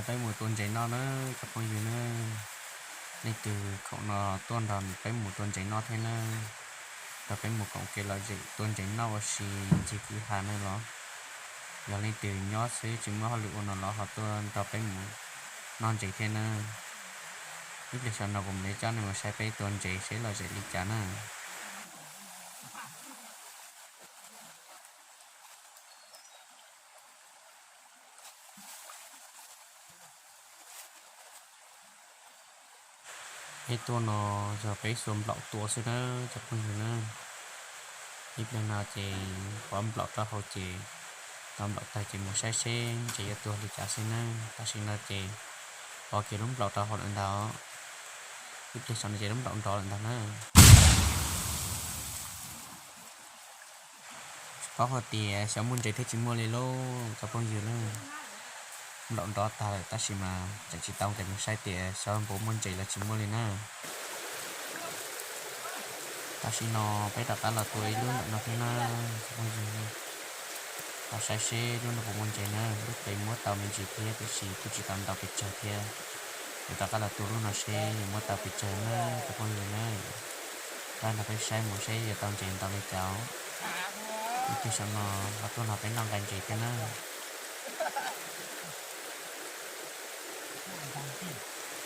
Peb mus tua ntses noj na, cov phooj ywg na. Leej twg khoom no tuaj nrog peb mus tua ntses noj thiab na. Nrog peb mus koom kev lom zem tua ntses noj ua si ncig kwj ha na los. Yog leej twg nyob xwb tsis muaj hauj lwm ua no los ho tuaj nrog peb mus noj ntses thiab na. Ib pliag saum no kuv mam li coj nej mus saib peb tua ntses seb lom zem li cas na. Peb tuaj no yog peb xuas nplaum tua xwb na, cov phooj ywg na. Ib pliag no ces pov nplaum rau hauv ces, tau nplaum tag ces mus saib seb ntses yuav tuag li cas xwb na. Tam sim no ces pov kiag lub nplaum rau hauv lawm ntag. Ib pliag saum no ces lub nplaum nrov lawm ntag na. Tsis paub hais tias xyov muaj ntses thiab tsis muaj li lauj cov phooj ywg na. Nplaum nrov tag lawm tab sis mas tseem tsis tau nqis mus saib tias xyov puas muaj ntses los tsis muaj li na. Tam sim no peb rov qab los tua ib lub ntawm no thiab na, cov phooj ywg. Los saib seb lub no puas muaj ntses na, lub pem muab tau me ntsis thiab tiam sis kuj tsis tau ntau pes tsawg thiab. Ces rov qab los tua lub no seb yuav muab tau pes tsawg na, cov phooj ywg na. Rov nrog peb saib mus seb yuav tau ntses ntau li cas. Ib pliag saum no ho tuaj nrog peb noj nqaij ntses thiab na.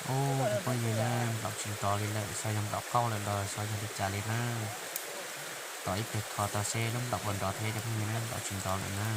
Ub, cov phooj ywg na, nplaum tsis nrov li lawm, xyov yog nplaum qaug lawm los xyov yog li cas li na. Tos ib pliag kho tau seb lub nplaum puas nrov thiab cov phooj ywg na, nplaum tsis nrov lawm na.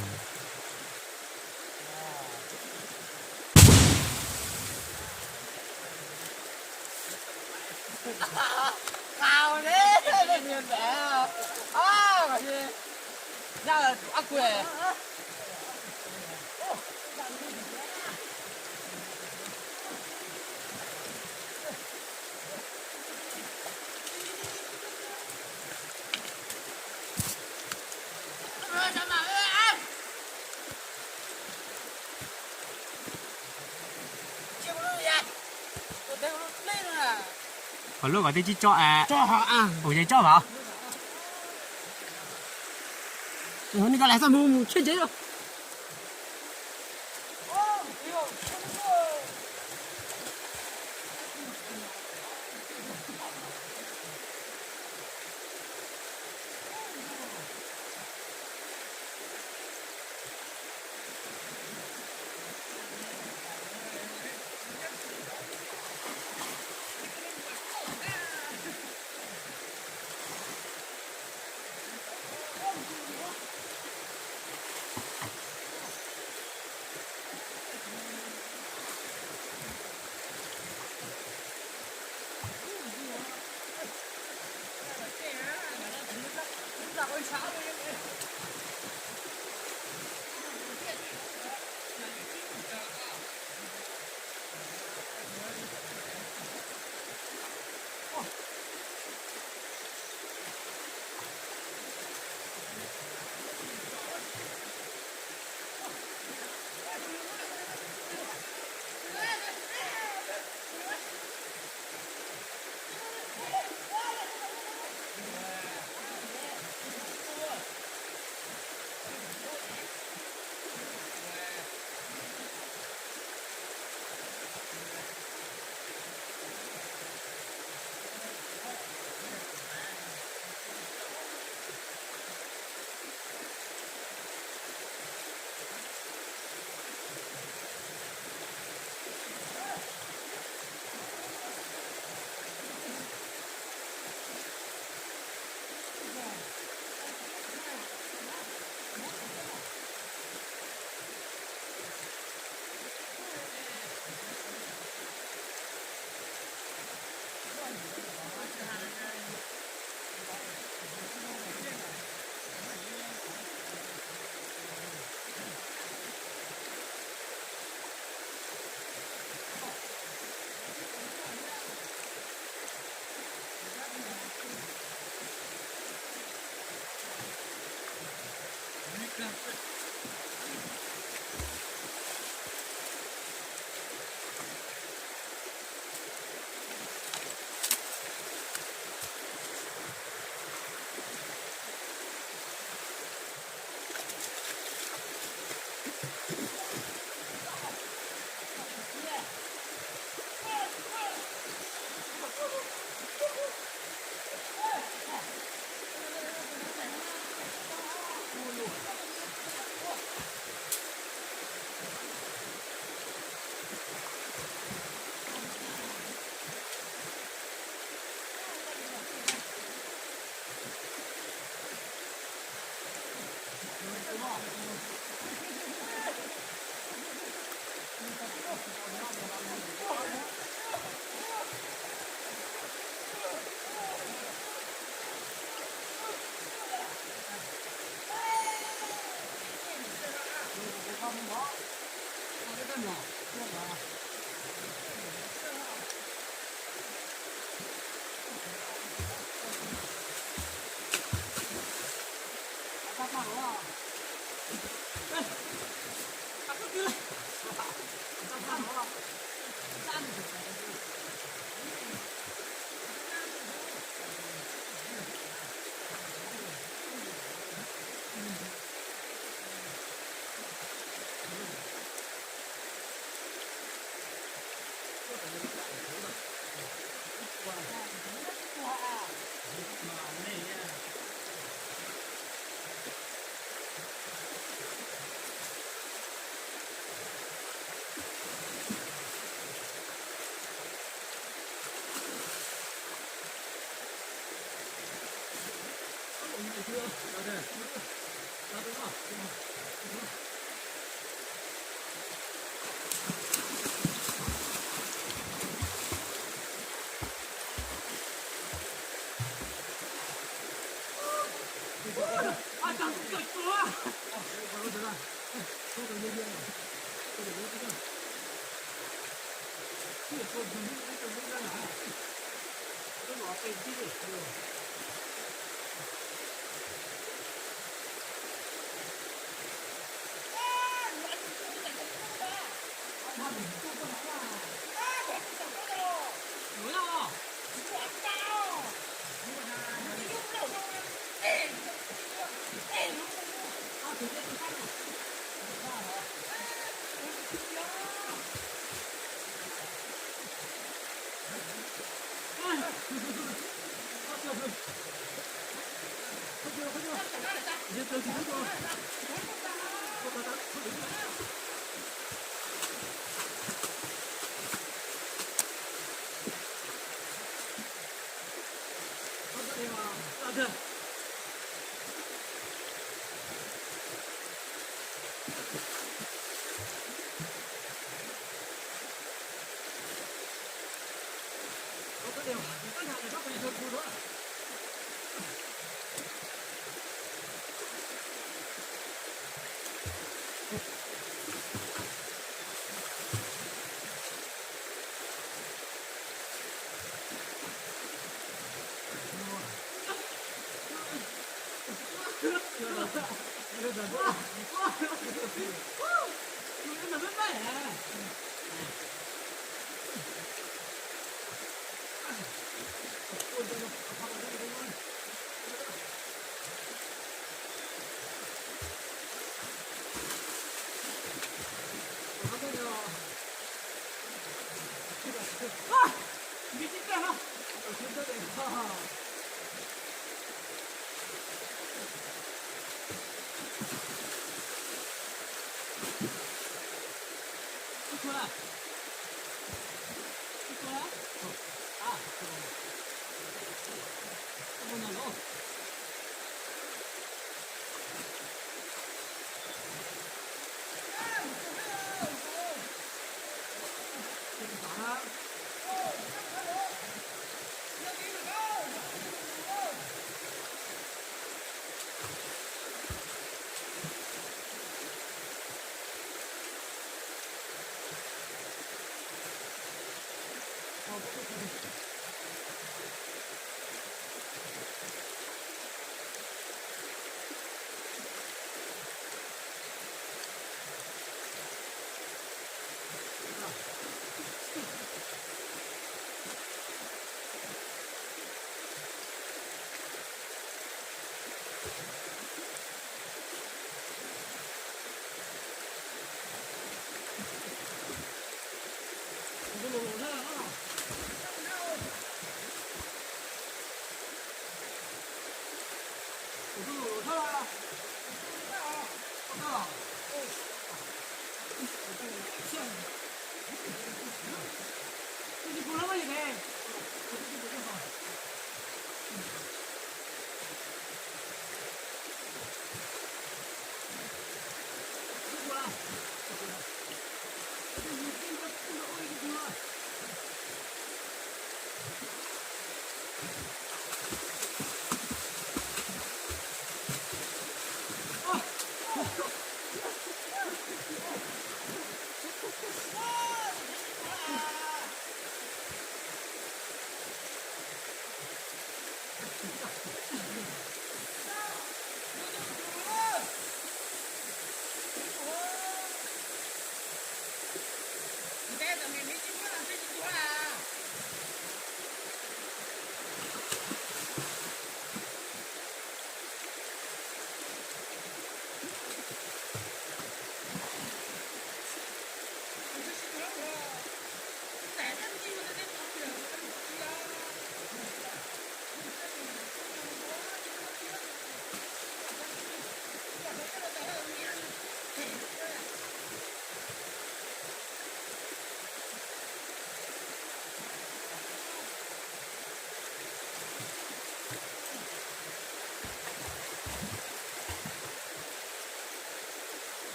Qhov lub kom twb tsis tso as. Ua yeej tso mas. Nej ko lam txaj mus mus tsheb ntses.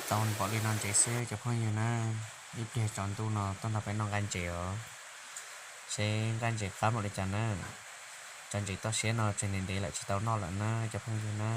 Tau npaum li no ntsev xwb cov phooj ywg na, ib pliag tsaus ntuj no tuaj nrog peb noj nqaij ntses os, seb nqaij ntses qab npaum li cas na. Cov ntses toj siab no tseg ntev ntev lawm tsis tau noj lawm na cov phooj ywg na.